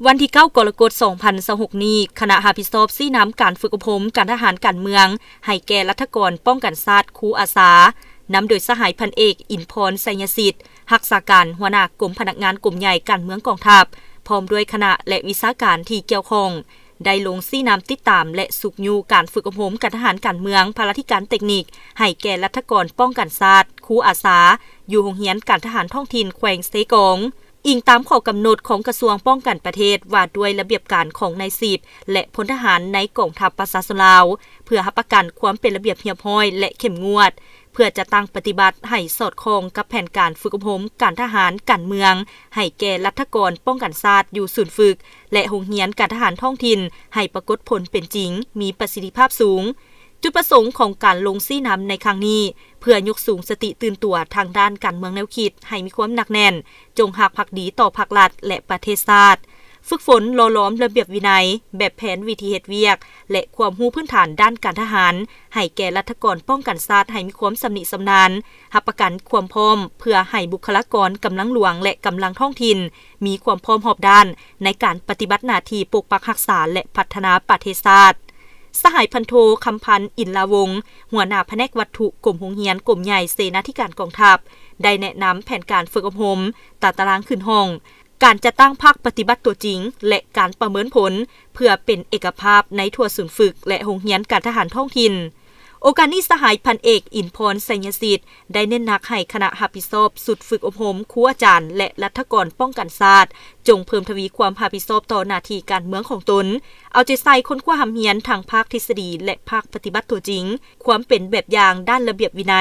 ວັນທີເກົ້າ ກໍລະກົດ ສອງພັນຊາວຫົກນີ້, ຄະນະຮັບຜິດຊອບຊີ້ນຳການຝຶກອົບຮົມການທະຫານການເມືອງ ໃຫ້ແກ່ລັດຖະກອນປ້ອງກັນຊາດຄູອາສາ, ນຳໂດຍສະຫາຍພັນເອກ ອິນພອນ ໄຊຍະສິດ, ຮັກສາການຫົວໜ້າກົມພະນັກງານກົມໃຫຍ່ການເມືອງກອງທັບ, ພ້ອມດ້ວຍຄະນະ ແລະ ວິຊາການທີ່ກ່ຽວຂ້ອງ, ໄດ້ລົງຊີ້ນຳຕິດຕາມ ແລະ ຊຸກຍູ້ການຝຶກອົບຮົມການທະຫານການເມືອງ ພາລາທິການເຕັກນິກ ໃຫ້ແກ່ລັດຖະກອນປ້ອງກັນຊາດ ຄູອາສາ ຢູ່ໂຮງຮຽນການທະຫານທ້ອງຖິ່ນແຂວງເຊກອງ. ອີງຕາມຂໍ້ກຳນົດຂອງກະຊວງປ້ອງກັນປະເທດ ວ່າດ້ວຍລະບຽບການຂອງນາຍສິບ ແລະ ພົນທະຫານໃນກອງທັບປະຊາຊົນລາວ, ເພື່ອຮັບປະກັນຄວາມເປັນລະບຽບຮຽບຮ້ອຍ ແລະ ເຂັ້ມງວດ, ເພື່ອຈັດຕັ້ງປະຕິບັດໃຫ້ສອດຄ່ອງກັບແຜນການຝຶກອົບຮົມການທະຫານການເມືອງ ໃຫ້ແກ່ລັດຖະກອນປ້ອງກັນຊາດຢູ່ສູນຝຶກ ແລະ ໂຮງຮຽນການທະຫານທ້ອງຖິ່ນ ໃຫ້ປາກົດຜົນເປັນຈິງ, ມີປະສິດທິພາບສູງ. ຈຸດປະສົງຂອງການລົງຊີ້ນຳໃນຄັ້ງນີ້ ເພື່ອຍົກສູງສະຕິຕື່ນຕົວທາງດ້ານການເມືອງແນວຄິດໃຫ້ມີຄວາມໜັກແໜ້ນ, ຈົ່ງຮັກພັກດີຕໍ່ພັກລັດ ແລະ ປະເທດຊາດ, ຝຶກຝົນຫຼໍ່ຫຼອມລະບຽບວິໄນ, ແບບແຜນວິທີເຮັດວຽກ ແລະ ຄວາມຮູ້ພື້ນຖານດ້ານການທະຫານ ໃຫ້ແກ່ລັດຖະກອນປ້ອງກັນຊາດໃຫ້ມີຄວາມຊຳນິຊຳນານ, ຮັບປະກັນຄວາມພ້ອມເພື່ອໃຫ້ບຸກຄະລາກອນກຳລັງຫຼວງ ແລະ ກຳລັງທ້ອງຖິ່ນ ມີຄວາມພ້ອມຮອບດ້ານໃນການປະຕິບັດໜ້າທີ່ປົກປັກຮັກສາ ແລະ ພັດທະນາປະເທດຊາດ. ສະຫາຍພັນໂທ ຄຳພັນ ອິນລາວົງ, ຫົວໜ້າພະແນກວັດຖຸກົມໂຮງຮຽນກົມໃຫຍ່ເສນາທິການກອງທັບ ໄດ້ແນະນຳແຜນການຝຶກອົບຮົມ, ຕາຕະລາງຂຶ້ນຫ້ອງ, ການຈັດຕັ້ງພາກປະຕິບັດຕົວຈິງ ແລະ ການປະເມີນຜົນ ເພື່ອເປັນເອກະພາບໃນທົ່ວສູນຝຶກ ແລະ ໂຮງຮຽນການທະຫານທ້ອງຖິ່ນ. ໂອກາດນີ້ ສະຫາຍພັນເອກ ອິນພອນ ໄຊຍະສິດ ໄດ້ເນັ້ນໜັກໃຫ້ຄະນະຮັບຜິດຊອບຊຸດຝຶກອົບຮົມຄູອາຈານ ແລະ ລັດຖະກອນປ້ອງກັນຊາດ ຈົ່ງເພີ່ມທະວີຄວາມຮັບຜິດຊອບຕໍ່ໜ້າທີ່ການເມືອງຂອງຕົນ, ເອົາໃຈໃສ່ຄົ້ນຄວ້າຮ່ຳຮຽນທັງພາກທິດສະດີ ແລະ ພາກປະຕິບັດຕົວຈິງ, ຄວາມເປັນແບບຢ່າງດ້ານລະບຽບວິໄນ,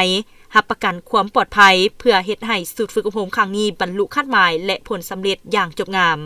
ຮັບປະກັນຄວາມປອດໄພ ເພື່ອເຮັດໃຫ້ຊຸດຝຶກອົບຮົມຄັ້ງນີ້ບັນລຸຄາດໝາຍ ແລະ ຜົນສຳເລັດຢ່າງຈົບງາມ.